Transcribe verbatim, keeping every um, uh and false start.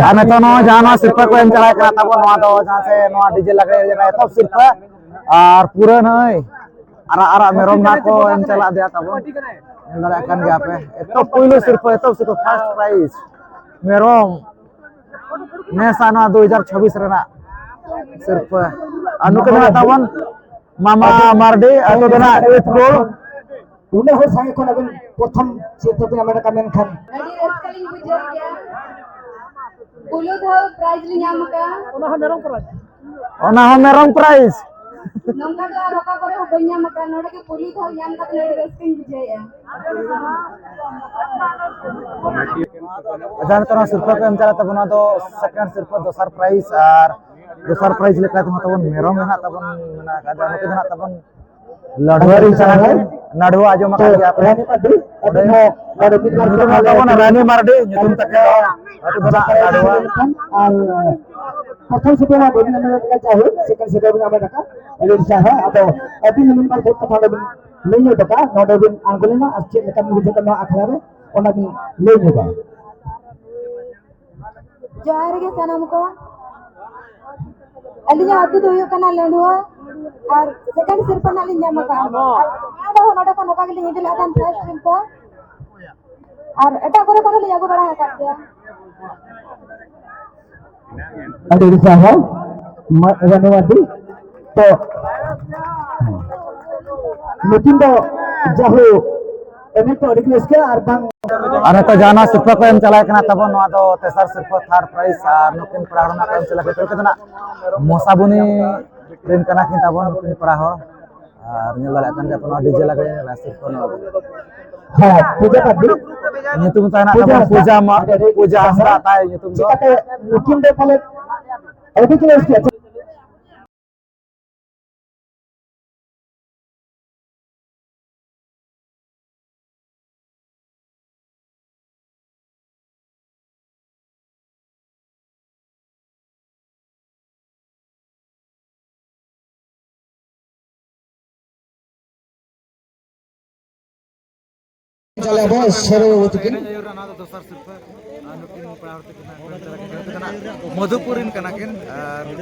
ᱟᱨ ᱱᱤᱛᱚᱜ ᱱᱚᱣᱟ ᱡᱟᱦᱟᱸ ᱱᱚᱣᱟ ᱥᱤᱨᱯᱟᱹ ᱠᱚ ᱮᱢ ᱪᱟᱞᱟᱜ ᱠᱟᱱᱟ ᱛᱟᱵᱚᱱ, ᱱᱚᱣᱟ ᱫᱚ ᱡᱟᱦᱟᱸ ᱥᱮ ᱱᱚᱣᱟ ᱰᱤᱡᱮ ᱞᱟᱜᱽᱲᱮ ᱨᱮᱱᱟᱜ ᱮᱛᱚᱦᱚᱵ ᱥᱤᱨᱯᱟᱹ, ᱟᱨ ᱯᱩᱨᱟᱹ ᱱᱚᱜᱼᱚᱭ ᱟᱨᱟᱜ ᱟᱨᱟᱜ ᱢᱮᱨᱚᱢ ᱱᱟᱜ ᱠᱚ ᱮᱢ ᱪᱟᱞᱟᱜ ᱫᱮᱭᱟ ᱛᱟᱵᱚᱱ᱾ ᱧᱮᱞ ᱫᱟᱲᱮᱭᱟᱜ ᱠᱟᱱ ᱜᱮᱭᱟ ᱯᱮ, ᱮᱛᱚᱦᱚᱵ ᱯᱩᱭᱞᱩ ᱥᱤᱨᱯᱟᱹ, ᱮᱛᱚᱦᱚᱵ ᱥᱤᱨᱯᱟᱹ, ᱯᱷᱟᱥᱴ ᱯᱨᱟᱭᱤᱡᱽ ᱢᱮᱨᱚᱢ, ᱱᱮᱥᱟᱜ ᱱᱚᱣᱟ ᱫᱩ ᱦᱟᱡᱟᱨ ᱪᱷᱟᱵᱵᱤᱥ ᱨᱮᱱᱟᱜ ᱥᱤᱨᱯᱟᱹ᱾ ᱟᱨ ᱱᱩᱠᱩ ᱫᱚ ᱱᱟᱜ ᱛᱟᱵᱚᱱ ᱢᱟᱢᱟ ᱢᱟᱨᱰᱤ, ᱟᱹᱛᱩ ᱫᱚ ᱱᱟᱜ ᱤᱥᱠᱩᱞ᱾ ᱩᱱᱟᱹᱜ ᱦᱚᱲ ᱥᱟᱸᱜᱮ ᱠᱷᱚᱱ ᱟᱹᱵᱤᱱ ᱯᱨᱚᱛᱷᱚᱢ ᱥᱤᱨᱯᱟᱹ ᱵᱤᱱ ᱦᱟᱢᱮᱴ ᱟᱠᱟᱫ, ᱢᱮᱱᱠᱷᱟᱱ ᱟᱹᱰᱤ ᱨᱟᱹᱥᱠᱟᱹ ᱞᱤᱧ ᱵᱩᱡᱷᱟᱹᱣ ᱠᱮᱜᱼᱟ᱾ ᱯᱩᱭᱞᱩ ᱫᱷᱟᱣ ᱯᱨᱟᱭᱤᱡᱽ ᱞᱤᱧ ᱧᱟᱢ ᱟᱠᱟᱫᱼᱟ᱾ ᱚᱱᱟ ᱦᱚᱸ ᱢᱮᱨᱚᱢ ᱯᱨᱟᱭᱤᱡᱽ᱾ ᱱᱚᱝᱠᱟ ᱫᱚ ᱟᱨ ᱚᱠᱟ ᱠᱚᱨᱮ ᱦᱚᱸ ᱵᱟᱹᱧ ᱧᱟᱢ ᱟᱠᱟᱫᱼᱟ᱾ ᱱᱚᱰᱮ ᱜᱮ ᱯᱩᱭᱞᱩ ᱫᱷᱟᱣ ᱧᱟᱢ ᱠᱟᱛᱮ ᱟᱹᱰᱤ ᱨᱟᱹᱥᱠᱟᱹᱧ ᱵᱩᱡᱷᱟᱹᱣᱮᱫᱼᱟ᱾ ᱡᱟᱦᱟᱸ ᱱᱤᱛᱚᱜ ᱱᱚᱣᱟ ᱥᱤᱨᱯᱟᱹ ᱠᱚ ᱮᱢ ᱪᱟᱞᱟᱜ ᱛᱟᱵᱚᱱᱟ, ᱚᱱᱟ ᱫᱚ ᱥᱮᱠᱮᱱᱰ ᱥᱤᱨᱯᱟᱹ, ᱫᱚᱥᱟᱨ ᱯᱨᱟᱭᱤᱡᱽ, ᱟᱨ ᱫᱚᱥᱟᱨ ᱯᱨᱟᱭᱤᱡᱽ ᱞᱮᱠᱟ ᱛᱮᱦᱚᱸ ᱛᱟᱵᱚᱱ ᱢᱮᱨᱚᱢ ᱜᱮ ᱱᱟᱦᱟᱜ ᱛᱟᱵᱚᱱ ᱢᱮᱱᱟᱜ ᱟᱠᱟᱫᱟ, ᱱᱩᱠᱩ ᱫᱚ ᱱᱟᱦᱟᱜ ᱛᱟᱵᱚᱱ ᱞᱟᱹᱰᱷᱩᱣᱟᱹ ᱨᱮᱱ ᱠᱟᱱᱟ ᱠᱤᱱ᱾ ᱞᱟᱹᱰᱷᱩᱣᱟᱹ ᱟᱸᱡᱚᱢ ᱟᱠᱟᱫ ᱜᱮᱭᱟ ᱯᱮ? ᱨᱟᱱᱤ ᱢᱟᱨᱰᱤ, ᱟᱹᱵᱤᱱ ᱦᱚᱸ ᱱᱚᱰᱮ ᱢᱤᱫ ᱵᱟᱨ ᱧᱩᱛᱩᱢ ᱫᱚ ᱛᱟᱵᱚᱱ ᱨᱟᱱᱤ ᱢᱟᱨᱰᱤ, ᱧᱩᱛᱩᱢ ᱛᱟᱹᱠᱤᱱ ᱫᱚ ᱟᱹᱛᱩ ᱫᱚ ᱱᱟᱦᱟᱜ ᱞᱟᱹᱰᱷᱩᱣᱟᱹ᱾ ᱟᱨ ᱯᱨᱚᱛᱷᱚᱢ ᱥᱤᱨᱯᱟᱹ ᱢᱟ ᱵᱟᱹᱵᱤᱱ ᱦᱟᱢᱮᱴ ᱟᱠᱟᱫ, ᱡᱟᱭᱦᱳᱠ, ᱥᱮᱠᱮᱱᱰ ᱥᱤᱨᱯᱟᱹ ᱵᱤᱱ ᱦᱟᱢᱮᱴ ᱟᱠᱟᱫ, ᱟᱹᱰᱤ ᱟᱹᱰᱤ ᱥᱟᱨᱦᱟᱣ᱾ ᱟᱫᱚ ᱟᱹᱵᱤᱱ ᱢᱤᱫ ᱵᱟᱨ ᱠᱟᱛᱷᱟ ᱱᱚᱰᱮ ᱵᱤᱱ ᱞᱟᱹᱭ ᱧᱚᱜ ᱟᱠᱟᱫ, ᱱᱚᱰᱮ ᱵᱤᱱ ᱟᱬᱜᱚ ᱞᱮᱱᱟ ᱟᱨ ᱪᱮᱫ ᱞᱮᱠᱟ ᱵᱤᱱ ᱵᱩᱡᱷᱟᱹᱣ ᱠᱮᱫ ᱱᱚᱣᱟ ᱟᱠᱷᱲᱟ ᱨᱮ, ᱚᱱᱟ ᱵᱤᱱ ᱞᱟᱹᱭ ᱧᱚᱜᱟ᱾ ᱡᱚᱦᱟᱨ ᱜᱮ ᱥᱟᱱᱟᱢ ᱠᱚ᱾ ᱟᱹᱞᱤᱧᱟᱜ ᱟᱹᱛᱩ ᱫᱚ ᱦᱩᱭᱩᱜ ᱠᱟᱱᱟ ᱞᱟᱹᱰᱷᱩᱣᱟᱹ, ᱟᱨ ᱥᱮᱠᱮᱱᱰ ᱥᱤᱨᱯᱟᱹ ᱱᱟᱜ ᱞᱤᱧ ᱧᱟᱢ ᱟᱠᱟᱫᱼᱟ᱾ ᱟᱨ ᱢᱟᱲᱟᱝ ᱫᱚ ᱱᱚᱰᱮ ᱠᱷᱚᱱ ᱱᱚᱝᱠᱟ ᱜᱮᱞᱤᱧ ᱤᱫᱤ ᱞᱮᱫ ᱛᱟᱦᱮᱸᱫ ᱯᱷᱟᱥᱴ ᱥᱤᱨᱯᱟᱹ, ᱟᱨ ᱮᱴᱟᱜ ᱠᱚᱨᱮ ᱠᱷᱚᱱ ᱦᱚᱸᱞᱤᱧ ᱟᱹᱜᱩ ᱵᱟᱲᱟ ᱟᱠᱟᱫ ᱜᱮᱭᱟ᱾ ᱟᱹᱰᱤ ᱟᱹᱰᱤ ᱥᱟᱨᱦᱟᱣ, ᱢᱟ-, ᱨᱟᱱᱤ ᱢᱟᱨᱰᱤ᱾ ᱛᱚ, ᱱᱩᱠᱤᱱ ᱫᱚ ᱡᱟᱦᱳ ᱮᱱᱮᱡ ᱠᱚ ᱟᱹᱰᱤ ᱨᱟᱹᱥᱠᱟᱹ ᱟᱨ ᱵᱟᱝ ᱟᱨ ᱱᱤᱛᱚᱜ ᱡᱟᱦᱟᱸ ᱱᱚᱣᱟ ᱥᱤᱨᱯᱟᱹ ᱠᱚ ᱮᱢ ᱪᱟᱞᱟᱜ ᱠᱟᱱᱟ ᱛᱟᱵᱚᱱ, ᱱᱚᱣᱟ ᱫᱚ ᱛᱮᱥᱟᱨ ᱥᱤᱨᱯᱟᱹ, ᱛᱷᱟᱨᱰ ᱯᱨᱟᱭᱤᱡᱽ, ᱟᱨ ᱱᱩᱠᱤᱱ ᱯᱮᱲᱟ ᱦᱚᱲ ᱱᱟᱜ ᱠᱚ ᱮᱢ ᱪᱟᱞᱟᱜ ᱠᱟᱱᱟ, ᱱᱩᱠᱤᱱ ᱫᱚ ᱱᱟᱜ ᱢᱚᱥᱟᱵᱩᱱᱤ ᱨᱮᱱ ᱠᱟᱱᱟ ᱠᱤᱱ ᱛᱟᱵᱚᱱ ᱱᱩᱠᱤᱱ ᱯᱮᱲᱟ ᱦᱚᱲ᱾ ᱟᱨ ᱧᱮᱞ ᱫᱟᱲᱮᱭᱟᱜ ᱠᱟᱱ ᱜᱮᱭᱟ ᱯᱮ, ᱱᱚᱣᱟ ᱰᱤᱡᱮ ᱞᱟᱜᱽᱲᱮ ᱨᱮᱱᱟᱜ ᱥᱤᱨᱯᱟᱹ ᱱᱚᱣᱟ ᱫᱚ᱾ ᱦᱮᱸ, ᱯᱩᱡᱟ ᱯᱟᱹᱴᱤ᱾ ᱧᱩᱛᱩᱢ ᱛᱟᱦᱮᱱᱟ ᱯᱩᱡᱟ ᱛᱟᱵᱚᱱ ᱦᱟᱸᱥᱫᱟ᱾ ᱯᱩᱡᱟ ᱢᱟ-, ᱟᱹᱰᱤ ᱟᱹᱰᱤ ᱯᱩᱡᱟ ᱦᱟᱸᱥᱫᱟ ᱛᱟᱭ ᱧᱩᱛᱩᱢ ᱫᱚ᱾ ᱪᱤᱠᱟᱹᱛᱮ ᱱᱩᱠᱤᱱ ᱫᱚ ᱯᱟᱞᱮ ᱟᱹᱰᱤ ᱠᱤᱱ ᱨᱟᱹᱥᱠᱟᱹᱜᱼᱟ᱾ ᱛᱟᱦᱞᱮ ᱟᱵᱚ ᱥᱮᱨᱣᱟ ᱵᱟᱹᱵᱩ ᱛᱟᱹᱠᱤᱱ᱾ ᱚᱱᱟ ᱫᱚ ᱫᱚᱥᱟᱨ ᱥᱤᱨᱯᱟᱹ᱾ ᱟᱨ ᱱᱩᱠᱤᱱ ᱯᱮᱲᱟ ᱦᱚᱲ ᱛᱟᱹᱠᱤᱱ ᱦᱟᱸᱜ ᱠᱚ ᱮᱢ ᱛᱟᱨᱟ ᱠᱤᱱ ᱠᱟᱱᱟ᱾ ᱢᱚᱫᱷᱩᱯᱩᱨ ᱨᱮᱱ ᱠᱟᱱᱟ ᱠᱤᱱ᱾ ᱟᱨ ᱱᱩᱠᱤᱱ